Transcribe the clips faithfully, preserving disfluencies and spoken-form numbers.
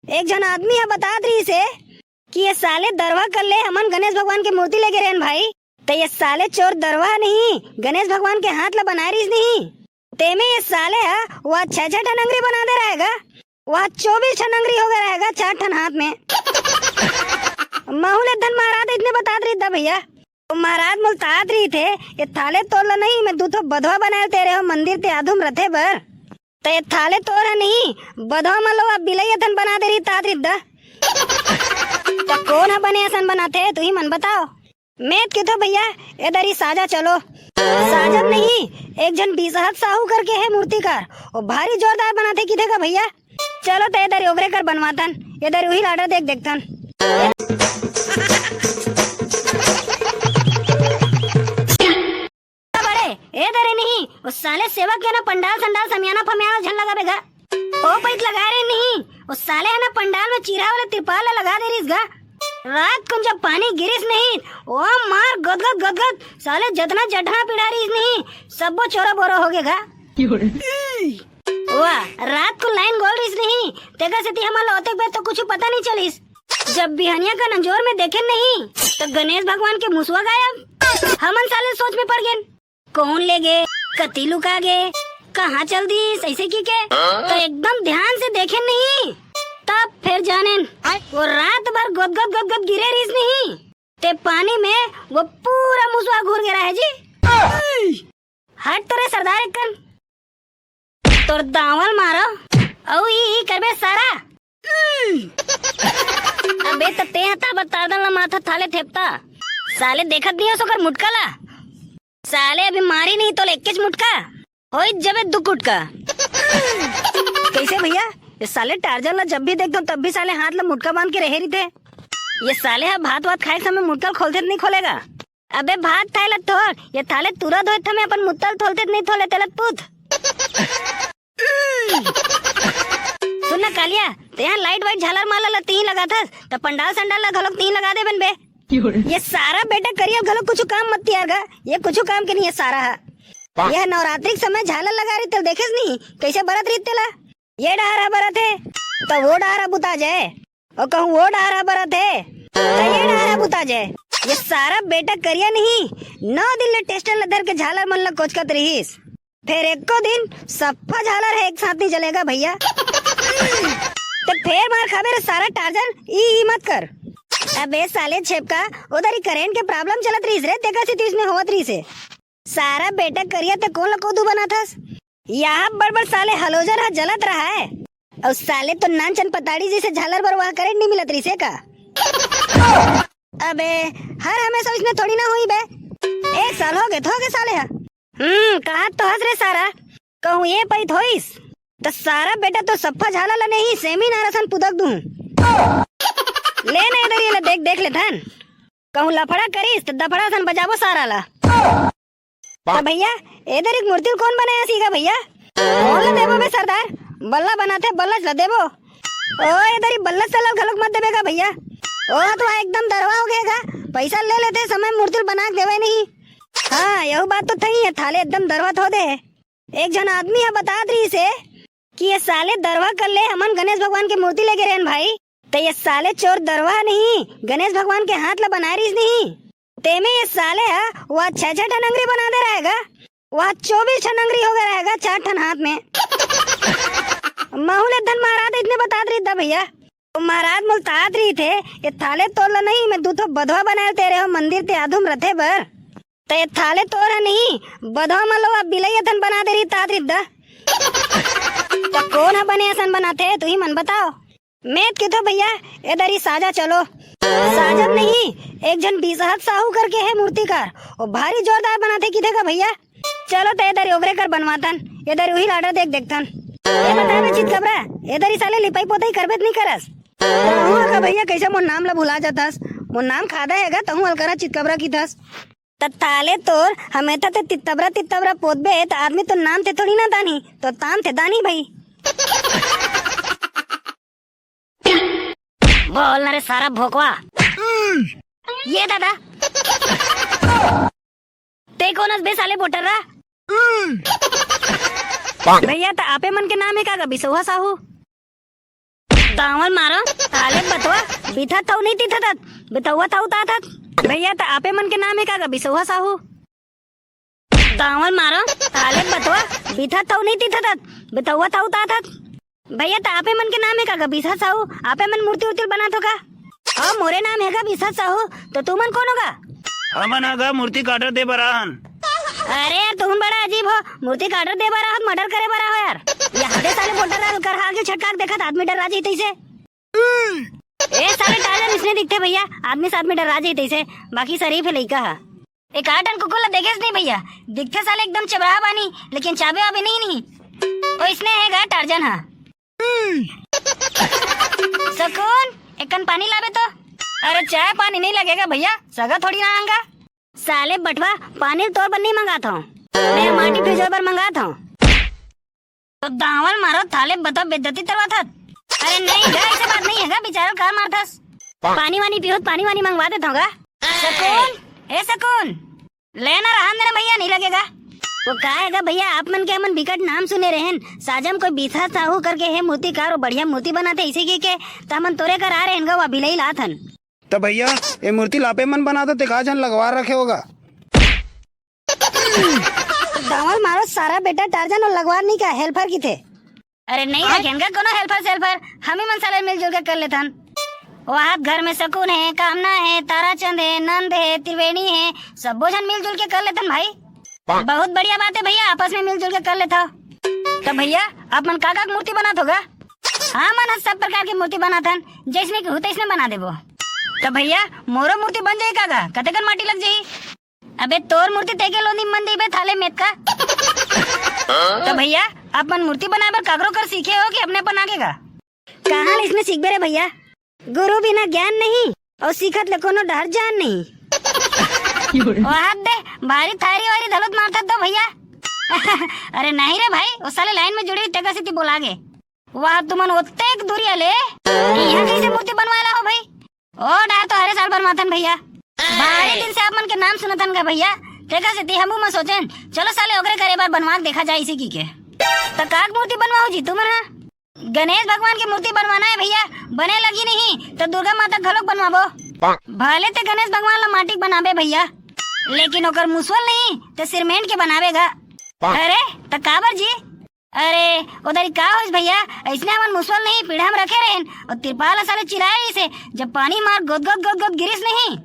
एक झन आदमी ह बतात रहिस हे कि ये साले दरवा कर ले हमन गणेश भगवान के मूर्ति लेगे रहेन भाई, त ये साले चोर दरवा नहीं, गणेश भगवान के हाथ ला बनाए रहिस नहीं। तेमे ये साले ह वह छह छह ठन अंगरी बना दे रहेगा, वह चौबीस ठन अंगरी हो गए रहेगा चार ठन हाथ में। महू ले धन महाराज इतने बतात रहिस दा भैया। ओ महाराज मुलतात रहिस हे, ये थाले तोर ला नहीं, मैं दू ठो बधवा बनाए तेरे हो मंदिर ते आधुम रथे बर। त ये थाले तोर ह नहीं, बधवा मन ला बिलई असन बना दे रहिस तात रहिस दा। त कोन ह बने असन बनाथे, तुही मन बताओ। मैं त कथों भैया, ए दरी साजा चलो। साजत नहीं, एक झन बिसहत साहू करके हे मूर्तिकार, ओ भारी जोरदार बनाथे किथे का भैया। चलो त ए दरी ओकरे कर बनवाथन, ए दरी उही ला order दे के देखथन। बड़े, ए दरी नहीं, ओ साले सेवक के ना पंडाल संडाल समियाना फमियाना झन लगाबे गा। ओ पइत लगाए रहे नहीं, ओ साले ह ना पंडाल में चिरहा वाला तिरपाल ला लगा दे रहिस गा। रात कुन जब पानी गिरिस नहीं, ओ मार गोदगद गोदगद, साले जतना जठना पीढ़ा रहिस नहीं, सब्बो चोरा बोरा हो गे गा। वाह, रात कुन लाइन गोल रहिस नहीं, तेकर सेती हमन ला ओतेक बेर तो कुछु पता नहीं चलिस। जब बिहनिया का नंजोर में देखेन नहीं, त गणेश भगवान के मुसवा गायब। हमन साले सोच में पड़ गेन, कौन ले गे, कती लुका गे, कहाँ चल दीस, ऐसे की के? त एकदम ध्यान से देखेन नहीं, तब फिर जानेन। वो रात भर गोदगद गोदगद गिरे रहिस नहीं, ते पानी में वो पूरा मुसवा घुर गे रहे जी। हट तो रे सरदार एक्कन, तोर दावल मारो, अउ ई, ई करबे सारा। अबे त ते ह ताबर तारदन ला माथा थाले थेपता। साले देखत नहीं हो सोकर मुटका ला। साले अभी मारी नहीं तो ले एक्केच मुटका। होई जबे दू कुटका। कैसे भैया? ये साले टार्जन ला जब भी देखथों तब भी साले हाथ ला मुटका बांध के रहे रहिथे। ये साले ह भात वात खाए के समय मुटका ल खोलथे त नहीं खोलेगा। अबे भात थाले ला थोर, ये थाले तुरा धोए थमे अपन मुत्ता ल थोलथे त नहीं थोले तेला पूत। सुन ना कालिया, ते यहाँ लाइट वाइट झालर माला ला तीन लगाथस, त पंडाल संडाल ला घलोक तीन लगा देबेन बे। ये सारा बेटा करिया घलोक कुछु काम मत तियार गा, ये कुछु काम के नहीं है सारा हा। यह नवरात्रि के समय झालर लगा रही तेल देखेस नहीं, कैसे बरत रही तेला। ये डहर हा बरत है, त वो डहर हा बुता जाए, और कहूँ वो डहर हा बरत है, त ये डहर हा बुता जाए। ये सारा बेटा करिया नहीं, नौ दिन ले टेस्टर ला धर के झालर मन ला कोचकत रहीस। फेर एको दिन सफ्फा झालर ह एक साथ नहीं जलेगा भैया। त फेर मार खाबे रे सारा टार्जन, ई, ई मत कर। अबे साले छेपका, उधर ही करंट के प्रॉब्लम चलत रहीस रे, तेकर से तीस में होवत रहीस हे। सारा बेटा करिया ते कोन ला कोदू बनाथस? यहाँ बड़ बड़ साले हलोजन ह जलत रहा है। अउ साले तो नानचन पताड़ी जैसे झालर बर वहाँ करंट नहीं मिलत रहीस हे का? अबे, हर हमेशा इसने थोड़ी ना हुई बे। एक साल हो गए, हो गए साले हा। हम्म, कहा तो हंस रे सारा, कहूँ ये पइत होइस, त सारा बेटा तो सफ्फा झाला ला नहीं, सेमिनार असन पुदक दूँ। ले ना इधर ये ला देख, देख ले थन। कहूँ लफड़ा करिस, त दफड़ा असन बजाबो सारा ला। त भैया, एदर एक मूर्ति ल कोन बनाया सीगा भैया? कोन ल देबो बे सरदार? बल्ला बनाथे, बल्ला ल देबो। ओ, एदर ही बल्ला सल्ला घलोक मत देबे गा भैया। ओ, तो एकदम दरवा हो गए गा। पैसा ले लेथे समय मूर्ति ल बना के देवे नहीं। हाँ, यहू बात तो थई है, थाले एकदम दरवा थो दे। एक झन आदमी ह बतात रहिस हे कि ये साले दरवा कर ले हमन गणेश भगवान के मूर्ति लेके रहेन भाई, त ये साले चोर दरवा नहीं, गणेश भगवान के हाथ ला बनाए रहिस नहीं। तेमे ये साले ह वह छह छह ठन अंगरी बना दे रहेगा, वह चौबीस ठन अंगरी हो गए रहेगा चार ठन हाथ में। महू ले धन महाराज इतने बतात रहिस दा भैया। ओ महाराज मुलतात रहिस हे, ये थाले तोर ला नहीं, मैं दू ठो बधवा बनाए तेरे हो मंदिर ते आधुम रथे बर। त ये थाले तोर ह नहीं, बधवा मन ला बिलई असन बना दे रहिस तात रहिस दा। त कोन ह बने असन बनाथे, तुही मन बताओ। मैं त कथों भैया, एदर ही साजा चलो। साजत नहीं, एक झन बिसहत साहू करके हे मूर्तिकार, ओ भारी जोरदार बनाथे किथे का भैया। चलो त एदर ओकरे कर बनवाथन, एदर उही ला order दे के देखथन। ये बता बे चितकबरा, एदर ही साले लिपाई पोताई करबे त नहीं करस? तहूँ का भैया कैसे मोर नाम ला भुला जाथस? मोर नाम खादा हे गा, तहूँ अलकरा चितकबरा किथस। त थाले तोर, हमेशा ते तितबरा तितबरा पोतबे, त आदमी तो नाम ते थोड़ी ना दानी, तो ताम ते दानी भाई। बोल ना रे सारा भोकवा। ये दादा। ते कोन हस बे साले बोटर रा? भैया, त आपे मन के नाम हे का गा बिसौहा साहू? तावल मारो, ताले बतवा, बिथा तऊ नहीं तीथत, बितौवा तऊ ताथत। भैया, त आपे मन के नाम हे का गा बिसौहा साहू? तावल मारो, ताले बतवा, बिथा तऊ नहीं तीथत, बितौवा तऊ ताथत। भैया, त आपे मन के नाम हे का गा बिसहा साहू? आपे मन मूर्ति उर्ति बनात हो का? हाँ, मोरे नाम हे गा बिसहा साहू, त तुमन कोन हो गा? हमन ह गा मूर्ति काटर दे बर आहन। अरे यार, तुमन बड़ा अजीब हो, मूर्ति काटर दे बर आहत, मर्डर करे बर आहो यार। ये हदे साले बोलता रहा, कर हाल के छटकाक देखत आदमी डरा जाई तइसे। ए साले टार्जन इसने दिखथे भैया, आदमी से आदमी डरा जाई तइसे, बाकी शरीफ हे लइका ह। ए काटन कुकुर ला देखेस नहीं भैया, दिखथे साले एकदम चबराहा बानी, लेकिन चाबे वाबे नहीं, नहीं। ओ इसने हे गा टार्जन हा। सकून, एकन पानी लाबे तो। अरे चाय पानी नहीं लगेगा भैया, सगा थोड़ी ना आंगा। साले बटवा, पानी तोर बर नहीं मंगात हूँ, मैं माटी भिजोए बर मंगात हूँ। तो दावल मारो थाले बता बेइज्जती करवात हत। अरे नहीं गा, ऐसे बात नहीं है गा, बेचारा कार मारथस। पानी वानी पीहूत, पानी वानी मंगवा देत हूँ गा। सकून, ए सकून, लेना रहन देना भैया, नहीं लगेगा। वो का है गा भैया, आप मन के हमन बिकट नाम सुने रहन, साजम कोई बीसा साहू करके हे मूर्तिकार, वो बढ़िया मूर्ति बनाते इसे के, के, त हमन तोरे कर आ रहन गा, वो अभी लात हन। त भैया, ए मूर्ति लापे मन बनाता ते का झन लगवा रखे होगा? दावल मारो सारा बेटा टार्जन और लगवा नहीं का हेल्पर की थे। अरे नहीं रखेन गा कोनो हेल्पर सेल्पर, हम ही मन साले मिलजुल के कर लेथन। वहाद घर में सकून है, कामना है, ताराचंद है, नंद है, त्रिवेणी है, सब्बो झन मिलजुल के कर लेथन भाई। बहुत बढ़िया बात है भैया, आपस में मिलजुल के कर लेथव। तो भैया, आप मन का का के मूर्ति बनात हो गा? हाँ, मन ह सब प्रकार के मूर्ति बनाथन, जैसने कि हो तैसने बना देबो। तो भैया, मोरो मूर्ति बन जाई का गा? कतेकन माटी लग जाई? अबे तोर मूर्ति तेके लोंदी मन देबे थाले मेतका। तो भैया, आप मन मूर्ति बनाए बर काकरो कर सीखे हो कि अपने बना के गा? कहाँ ले इसने सीखबे रे भैया? गुरु बिना ज्ञान नहीं, और सीखत ले कोनो डहर जान नहीं। वाह दे, भारी थारी वारी धलोत मारथस तो भैया। अरे नहीं रे भाई, वो साले लाइन में जुड़े तेकर सेती बोला गे। वाह, तुमन ओतेक दूरिया ले, यहाँ कैसे मूर्ति बनवाए ला हो भाई? ओ डहर तो हरे साल बनवाथन भैया। भारी दिन से आप मन के नाम सुनथन गा भैया, तेकर सेती हमू मन सोचेन, चलो साले ओकरे करे बर बनवा के देखा जाए इसे की के। त काक मूर्ति बनवाहू जी तुमन हा? गणेश भगवान के मूर्ति बनवाना है भैया, बने लगी नहीं तो दुर्गा माता घलोक बनवाबो। भले ते गणेश भगवान ला माटी के बनाबे भैया, लेकिन ओकर मुसवल नहीं ते सिरमेंट के बनाबे गा। अरे त काबर जी? अरे ओदरी का होइस भैया, ऐसने हमन मुसवल नहीं पीढ़ा में रखे रहेन और तिरपाल साले चिल्लाए रहिस हे, जब पानी मार गोद गोद गोद गोद गिरिस नहीं।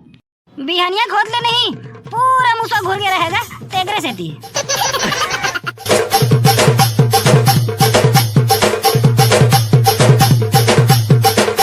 बिहनिया खोद ले नहीं, पूरा मुसवा घुर गया रहेगा तेकरे सेती।